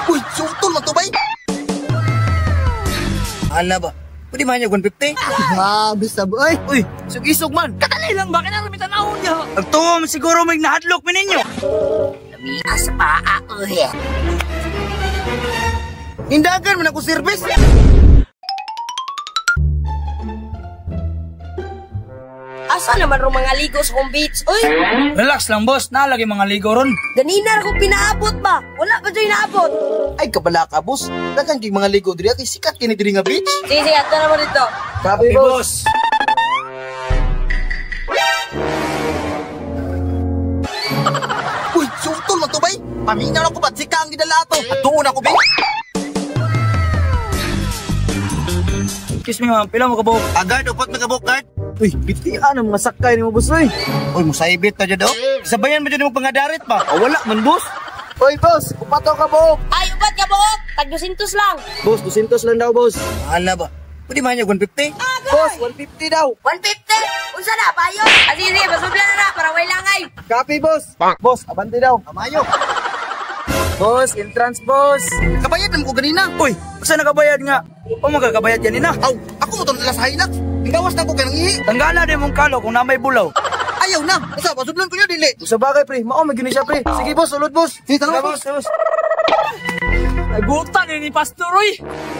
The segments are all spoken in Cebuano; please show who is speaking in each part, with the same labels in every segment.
Speaker 1: Uy, sutol man to bay.
Speaker 2: Hala ba? Pwede man niya 150?
Speaker 1: Grabe sa boy.
Speaker 2: Uy, sug-isog man.
Speaker 3: Kadali lang ba? Kinarami tanawon niya.
Speaker 2: Nagtuo man siguro may nahadlok mi ninyo.
Speaker 4: Lamia sa paa, oy.
Speaker 1: Hindagan man ako service.
Speaker 4: Asa naman ro mga ligo sa kong beach, oy?
Speaker 2: Relax lang boss, nalagi mga ligo ron.
Speaker 4: Ganina ra ko pinaabot ba? Wala pa dyo'y naabot.
Speaker 1: Ay kabala ka boss. Daghang kay mga ligo diri kay sikat kini diri nga beach.
Speaker 4: Sige, sige, ato na mo dito.
Speaker 1: Grabe
Speaker 2: Hey, boss.
Speaker 1: Uy, sutol man to bay. Paminaw ako ba sika ang gidala ato. Atuon ako bay.
Speaker 2: Excuse me ma'am, pila mo ka buhok?
Speaker 1: Agad upat na kabuk guard.
Speaker 2: Uy, bitian ang mga sakay nimo boss oy.
Speaker 1: Uy, musaybit ta jud oh. Sabayan mo jud imong pangadarit ba?
Speaker 2: Ah, wala man boss.
Speaker 1: Uy, boss, upato ka buhok.
Speaker 4: Ay, ubat ka buhok. Tag 200 lang.
Speaker 2: Boss, 200 lang daw boss. Hala ba? Pwede man niya 150?
Speaker 1: Boss, 150 daw.
Speaker 4: 150? Unsa na, payo? Ah, sige, sige, pasubla na na para way langay.
Speaker 1: Copy, boss. Boss, abante daw. Amayo.
Speaker 2: Boss, entrance boss.
Speaker 1: Kabayad naman ko ganina.
Speaker 2: Uy, usa nakabayad nga? O magkakabayad yan na.
Speaker 1: Aw, ako mo to nila sa Hilux. Gawas na ko kay nang ihi.
Speaker 2: Tanggala din mong kalo kung namay bulaw.
Speaker 1: Ayaw na. Usa, pasudlon ko niyo dili.
Speaker 2: Sa bagay pre, mao man gyud ni siya pre. Sige boss, sulod boss.
Speaker 1: Sige, tara, boss.
Speaker 2: Boss.
Speaker 3: Nagutan ni Pastor, oy.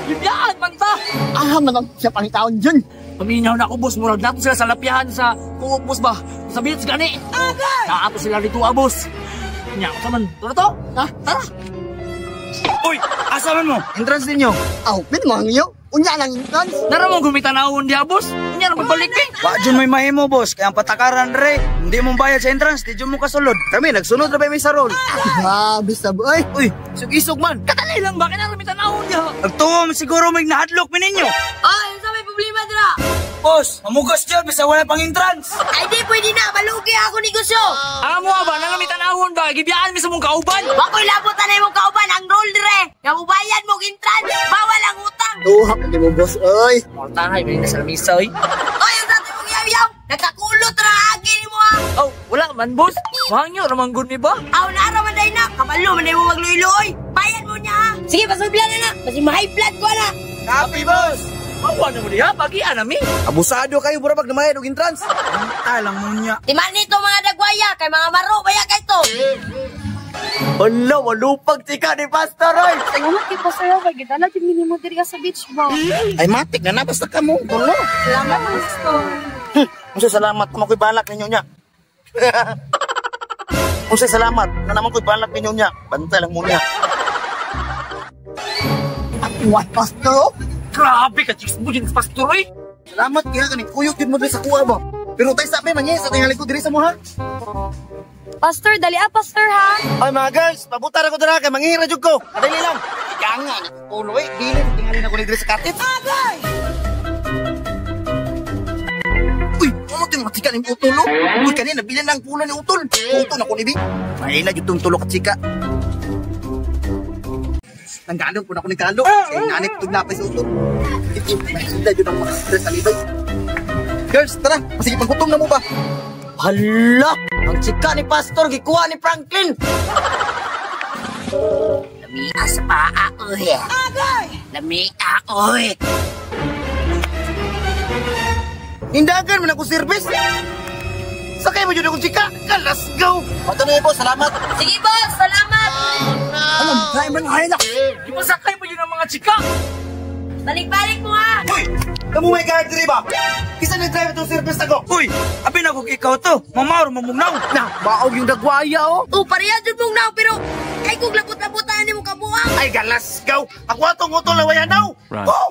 Speaker 3: Bibiyaan man ta.
Speaker 1: Aham na lang siya pangitaon dyan.
Speaker 3: Paminaw na ako, boss. Murag nato sila sa lapihan sa kuop, boss ba? Sa beach, gani. Naato sila dito, ah, boss. Nya, sa man. Tara to. Ha? Tara.
Speaker 2: Uy, asa man mo? Entrance ninyo.
Speaker 1: Aw, pwede mo ang iyo. Unya lang entrance.
Speaker 3: Nara mo gumitanawon diya, boss. Nya na magbalik, eh.
Speaker 2: Wa jud may mahimo boss, kaya ang patakaran re. Hindi mo bayad sa entrance, di jud mo kasulod.
Speaker 1: Kami, nagsunod na ba may sarol? Grabe sa boy.
Speaker 2: Uy, sug-isog man.
Speaker 3: Kadali lang ba? Kinarami tanawon niya.
Speaker 2: Nagtuo man siguro may nahadlok mi ninyo.
Speaker 4: Oy, unsa may problema dira?
Speaker 2: Boss, mamugas jud bisag wala pang entrance.
Speaker 4: Ay, di pwede na. Malugi ako negosyo.
Speaker 3: Amo ba? Nangamit tanawon ba? Gibiyaan mi sa mong kauban.
Speaker 4: Wako'y labot na imong kauban ang rule dire. Nga mubayad mo entrance, bawal ang utang.
Speaker 1: Duha pa mo, boss, oy.
Speaker 3: Mortahay, may nasa lamisa, oy.
Speaker 4: Oy, ang sa mong yaw-yaw. Nagkakulot ra agi nimo ha.
Speaker 3: Oh, wala man, boss. Mahangyo, ramang good mi ba?
Speaker 4: Aw, naara man day na. Kabalo man day mo magluy-luoy. Bayad mo niya ha. Sige, pasubla na na. Basi ma-high blood ko na.
Speaker 2: Copy boss.
Speaker 3: Mawa na mo diha, pagian na mi.
Speaker 1: Abusado kayo, mura pag namayad og entrance.
Speaker 2: Anta lang mo niya.
Speaker 4: Timan nito mga dagwaya kay mga maro baya kay to.
Speaker 1: Hala, walupag tika ni Pastor, oy.
Speaker 5: Salamat kay Pastor Robert. Gidala jud minimo diri sa beach ba.
Speaker 1: Ay, matik na na, basta ka mo. Tulo.
Speaker 5: Salamat, Pastor.
Speaker 1: Unsa salamat, kung ako'y balak ninyo niya. Unsa salamat, na naman ko'y balak ninyo niya. Bantay lang mo niya. What, Pastor?
Speaker 3: Grabe ka, chicks mo dyan, Pastor, oy.
Speaker 1: Salamat kaya kaning kuyog jud mo diri sa kuha ba. Pero tay sabi man sa tingali ko diri sa mo ha.
Speaker 5: Pastor, dali ah, Pastor ha.
Speaker 1: Ay mga girls, pabutar ako dira kay manghira jud ko. Dali lang. Ganga na ulo eh, dili tingali na ko ni diri sa katit. Agay. Uy, ano to yung matika ni utol? Oh? Uy, kanina nabilin ang pula ni utol. Utol na ko ni bi. Mahila jud tong tulo ka chika. Nanggalong po na ko ni Kalo. Kay nanay ko napay sa utol. Mahila jud ang mga stress sa libay. Girls, tara, masige paggutom na mo ba?
Speaker 2: Hala, ang chika ni Pastor gikuha ni Franklin.
Speaker 4: Lamia sa paa, oy. Lamia, oy.
Speaker 1: Hindagan man ako service. Sakay mo jud akong chika. Let's go. Patuloy po, salamat.
Speaker 4: Sige, boss. Salamat.
Speaker 1: Ano, kaya man nga.
Speaker 3: Ipasakay mo yun ang mga chika.
Speaker 4: Balik-balik mo ha.
Speaker 1: Uy, kamu may guard diri ba? Kisa ni drive itong service ako.
Speaker 2: Uy, abi na kog ikaw to. Mamaor mamugnaw.
Speaker 1: Na, baog yung dagwaya oh.
Speaker 4: Oh, pareha jud mong naw pero kay kog labot-labotan nimo kabuang.
Speaker 1: Ay, galas go. Ako atong utol na waya now. Oh!